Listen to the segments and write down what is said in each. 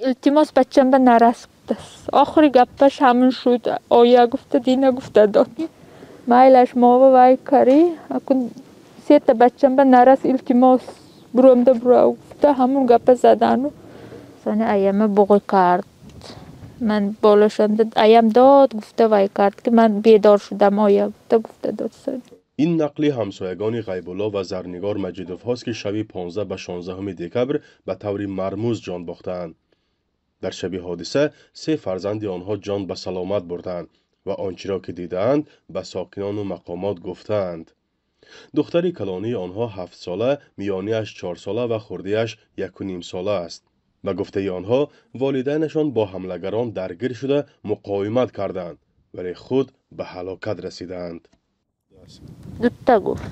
Илтимос, бачам ба нарас гуфтааст. Охири гаппаш ҳамин шуд. Оя гуфта, дина гуфта дод. Майлаш, мова вай карӣ, акун сета бачам ба нарас, илтимос, буромда бурав гуфта, ҳамун гапа задану. Сони аяма буғӣ кард. Ман болошонда аям дод гуфта вай кард, ки ман бедор шудам, оя гуфта гуфта дод сони. Ин нақли ҳамсоягони Ғайбулло ва Зарнигор Маҷидовҳост, ки шаби 15 ба 16 декабр ба таври мармуз ҷон бохтаанд. Дар шаби ҳодиса се фарзанди онҳо ҷон ба саломат бурдаанд ва он чиро ки дидаанд, ба сокинону мақомот гуфтаанд. Духтари калонии онҳо 7-сола, миёниаш 4-сола ва хурдиаш 1,5-сола аст. Ба гуфтаи онҳо, волидайнашон бо ҳамлагарон даргир шуда, муқовимат кардаанд, вале худ ба ҳалокат расидаанд. Дута гуфт.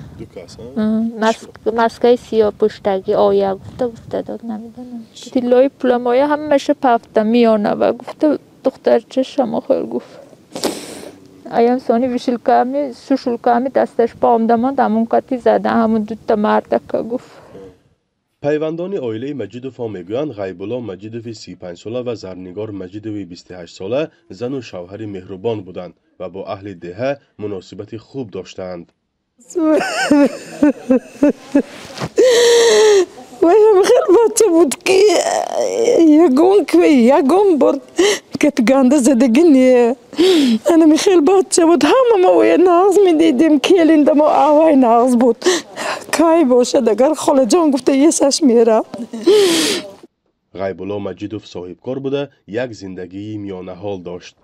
Маскаи сиёҳ пӯштагӣ, оя гуфта гуфта дод, намедонам. Тиллои пуламоя ҳамаша пафта миёнава гуфта, духтарча шамохел гуфт. Аям сони вишилками, сушулками дасташ поомда монд, ҳамун кати зада, ҳамун дута мардака гуфт. Пайвандони оилаи Маҷидовҳо мегӯянд, Ғайбулло Маҷидови 35-сола ва Зарнигор Маҷидови 28-сола зану шавҳари меҳрубон буданд ва бо аҳли деҳа муносибати хуб доштаанд. Вайам хел бача буд, ки ягон ягон бор гапи ганда задагӣ не. Анами хел бача буд, ҳама мо оя нағз медидем, келинда мо авай нағз буд. Кай бошад, агар холаҷон гуфта, есаш мерафт. Ғайбулло Маҷидов соҳибкор буда, як зиндагии миёнаҳол дошт.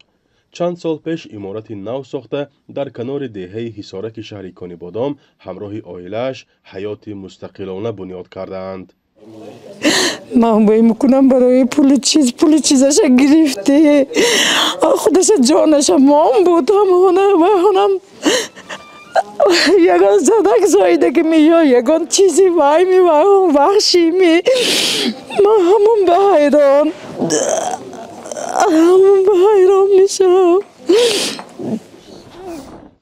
Чанд сол пеш иморати нав сохта, дар канори деҳаи Ҳисораки шаҳри Конибодом ҳамроҳи оилааш ҳаёти мустақилона бунёд кардаанд. Ман бой мекунам, барои пули чиз, пули чизаша гирифте, худаша ҷонаша мом буд, ҳамона вайҳонам ягон задак зоидаги ми ё ягон чизи вай ми, вайҳон ваҳши ми. Ман ҳамон ба ҳайрон, ҳамон ба ҳайрон мешавам.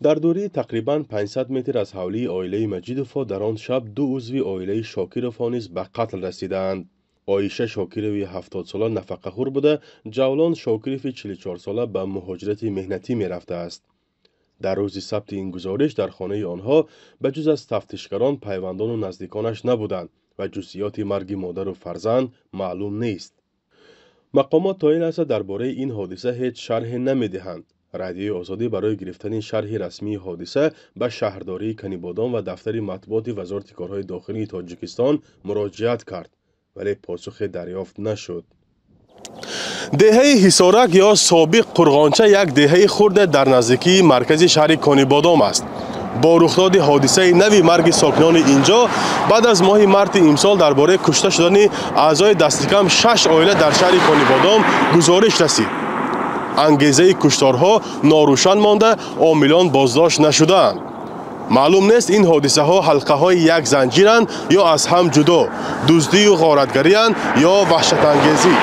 Дар дурии тақрибан 500 метр аз ҳавлии оилаи Маҷидовҳо дар он шаб ду узви оилаи Шокировҳо низ ба қатл расидаанд. Оиша Шокирови 70-сола нафақахӯр буда, Ҷавлон Шокирови 44-сола ба муҳоҷирати меҳнатӣ мерафтааст. Дар рӯзи сабти ин гузориш дар хонаи онҳо ба ҷуз аз тафтишгарон пайвандону наздиконаш набуданд ва ҷузъиёти марги модару фарзанд маълум нест. Мақомот то ин лаҳза дар бораи ин ҳодиса ҳеҷ шарҳе намедиҳанд. Радиои Озодӣ барои гирифтани шарҳи расмии ҳодиса ба шаҳрдории Канибодом ва дафтари матбуоти Вазорати корҳои дохилии Тоҷикистон муроҷиат кард, вале посухе дарёфт нашуд. Деҳаи Ҳисорак ё собиқ Қурғонча як деҳаи хурде дар наздикии маркази шаҳри Конибодом аст. Бо рухдоди ҳодисаи нави марги сокинони инҷо баъд аз моҳи марти имсол дар бораи кушта шудани аъзои дастикам шаш оила дар шаҳри Конибодом гузориш расид. Ангезаи кушторҳо норӯшан монда, омилон боздошт нашудаанд. Маълум нест, ин ҳодисаҳо ҳалқаҳои як занҷиранд ё аз ҳам ҷудо, дуздию ғоратгариянд ё ваҳшатангезӣ.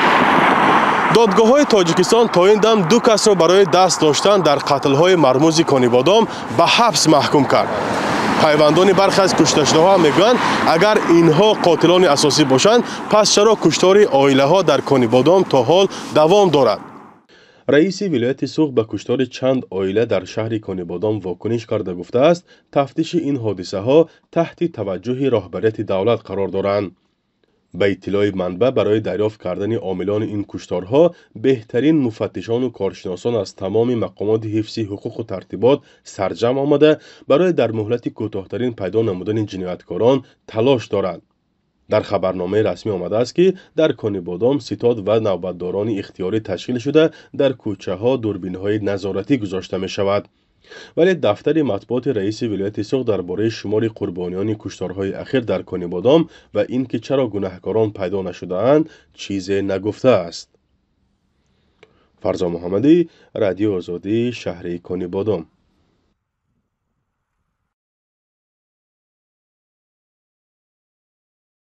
Додгоҳҳои Тоҷикистон то ин дам ду касро барои даст доштан дар қатлҳои мармузи Конибодом ба ҳабс маҳкум кард. Пайвандони бархе аз кушташудаҳо мегӯянд, агар инҳо қотилони асосӣ бошанд, пас чаро куштори оилаҳо дар Конибодом то ҳол давом дорад? Раиси вилояти Суғд ба куштори чанд оила дар шаҳри Конибодом вокуниш карда гуфтааст, тафтиши ин ҳодисаҳо таҳти таваҷҷӯҳи роҳбарияти давлат қарор доранд. Ба иттилои манбаъ, барои дарёфт кардани омилони ин кушторҳо беҳтарин муфаттишону коршиносон аз тамоми мақомоти ҳифзи ҳуқуқу тартибот сарҷамъ омада, барои дар муҳлати кӯтоҳтарин пайдо намудани ҷинояткорон талош доранд. Дар хабарномаи расмӣ омадааст, ки дар Конибодом ситод ва навбатдорони ихтиёрӣ ташкил шуда, дар кӯчаҳо дурбинҳои назоратӣ гузошта мешавад. Вале дафтари матбуоти раиси вилояти Суғд дар бораи шумори қурбониёни кушторҳои ахир дар Конибодом ва ин ки чаро гунаҳкорон пайдо нашудаанд, чизе нагуфтааст. Фарзон Муҳаммадӣ, Радиои Озодӣ, шаҳри Конибодом.